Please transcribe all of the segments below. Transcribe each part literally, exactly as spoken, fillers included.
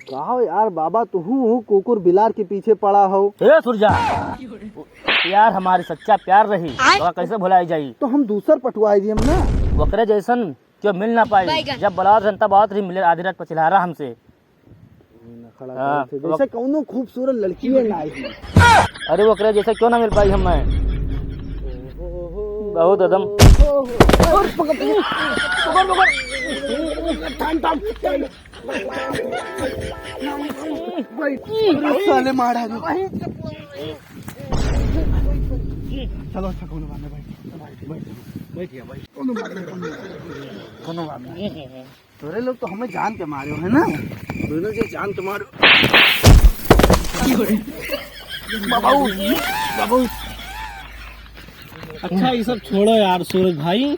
का हो यार बाबा, तू हूँ, हूँ कुकुर बिलार के पीछे पड़ा हो। ए सुरजा, यार हमारी सच्चा प्यार रही, आय। तो कैसे भुलाई जाई? तो हम दूसर पटवाई दिए हम ना। ओकरे जैसन क्यों मिल ना पाई? बैगन। जब बलात रहन तब आवत रही मिले आधी रात पचिल्हारा हमसे। खड़ा हाँ, करत है, जैसे कौनो खूबसूरत लड़की है ना आई। अरे ओकरे जैसे क्यों ना मिल पाई हम मैं? बहुत एकदम। पकड़, पकड़, पकड़, पकड़। साले मारा है। चलो, अच्छा, कोनो बात नहीं, बैठ, बैठ, बैठ, बैठ गया, बैठ। कोनो बात नहीं, कोनो बात नहीं, कोनो बात नहीं। तोरे लोग तो हमें जान के मारे हो, है ना? दोनों जे जान के मारे हो। बाबू, बाबू। अच्छा, ये सब छोड़ो यार, सूरज भाई।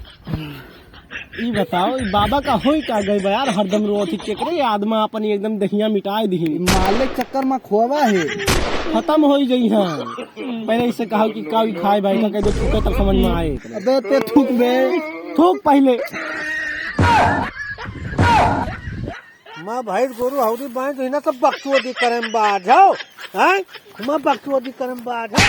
ई बताओ, ई बाबा का होई का गई बा यार, हरदम रोत ही केकरे याद में अपन एकदम दहिया मिटाए दिही। माले चक्कर में खोवा है। खत्म होई गई है। पहले इसे कहा कि का ई खाए भाई का, कह दो थूके तब समझ में आए। अबे ते थूक बे। थूक पहले। माँ भाई गोरू हौरी बाएं तो हिना सब बकचोदी करम बाज हो। हैं? माँ बकचोदी करम बाज हो।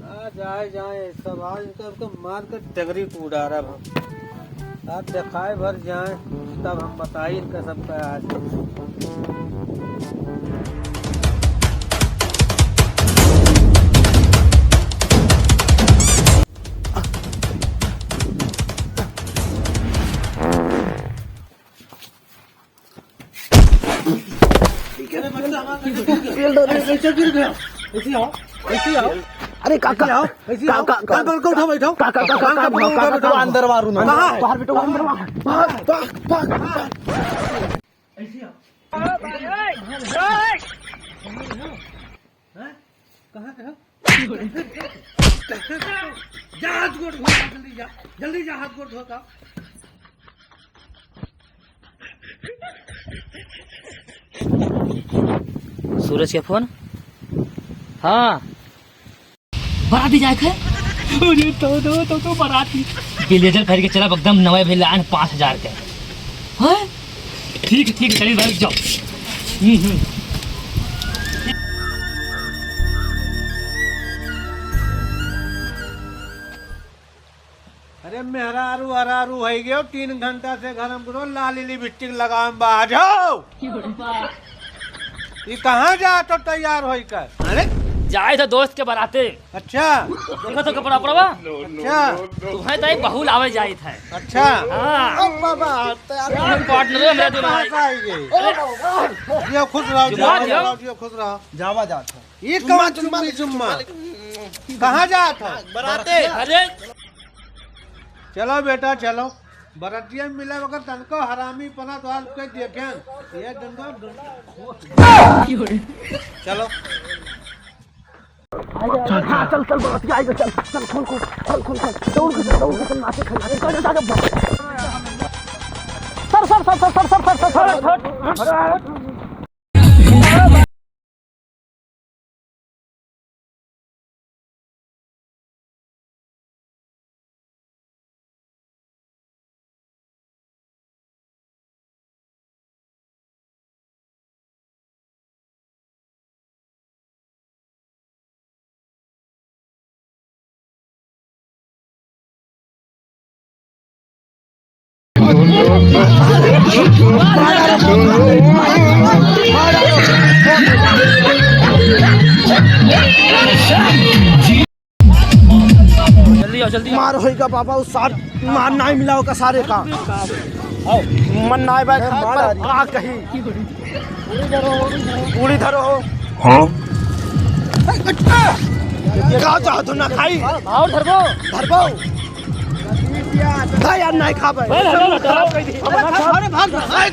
आ जाए, जाए, सब आज इनका, इनका मार के डगरी को उड़ा रहा हम। आज दिखाए भर जाए, तब हम बताई इनका सबका आज। अरे बच्चा, हमारा कैसे गिर गया? अरे कैसे आओ, कैसे आओ? अरे काका, कैसे आओ? कैसे आओ? काका, काका, काका, उठा, बैठाओ। काका, काका, काका, काका, काका, काका, काका, अंदर मारू ना। कहाँ है? बाहर बैठो, अंदर मारू। भाग, भाग, भाग, भाग। ऐसे आओ। हैं? कहाँ के हो? जा हाथ गोड़ धो, जल्दी जा, जल्दी जा हाथ गोड़ धो का। सूरज के फोन। हाँ। बाराती जाए थे? अरे तो, तो, तो, तो बाराती। ब्लेजर पहन के चला, एकदम नवे भइल, लाइन पाँच हजार के। हैं? ठीक, ठीक, चलिए भाई, जाओ। हम्म, हम्म। अरे मेहरारू, अरारू है गयो, तीन घंटा से घर में घुसो, लाली लिपस्टिक लगावे में बाज हो। ये कहाँ जात हो तैयार होई कर? अरे जाए थे दोस्त के बराते। अच्छा। देखो तो कपड़ा, कपड़ा। अच्छा। तुम्हें तो एक बहू लावे जाइत है। अच्छा। हाँ। अब बाबा, तैयार यार, पार्टनर है मेरा दोनों भाई। पास आएंगे। जियो खुश रहो, जियो जियो। खुश रहो, जियो खुश रहो। जावा जात है। ये कौन चुम्मा, चुम्मी चुम्मा? कहाँ जात हो? बराते। अरे। चलो बेटा, चलो। बरतिया में मिले बगैर तनको हरामी पना तो आज कोई देखे। ये डंडा, डंडा। चलो। चल, चल, चल, चल, बरतिया आइगा, चल, चल, खोल, खोल, खोल, खोल, खोल, दौड़ के चल, दौड़ के चल, नाचे, खेल, नाचे, चल, चल, चल, चल। सर, सर, सर। जल्दी आओ, जल्दी आओ। मार होइगा बाबा, उस सार मार नाहीं मिला होगा सारे का। आओ। मन नाहीं बा, ए, खाए मार पर आ रही। आ कहीं। पूरी धरो हो। हाँ। का चाहत हो ना खाई? भाव धरबो। धरबो। भाई यार नाहीं खाबे। भाई, हटो, हटो। अरे भाग, भाग।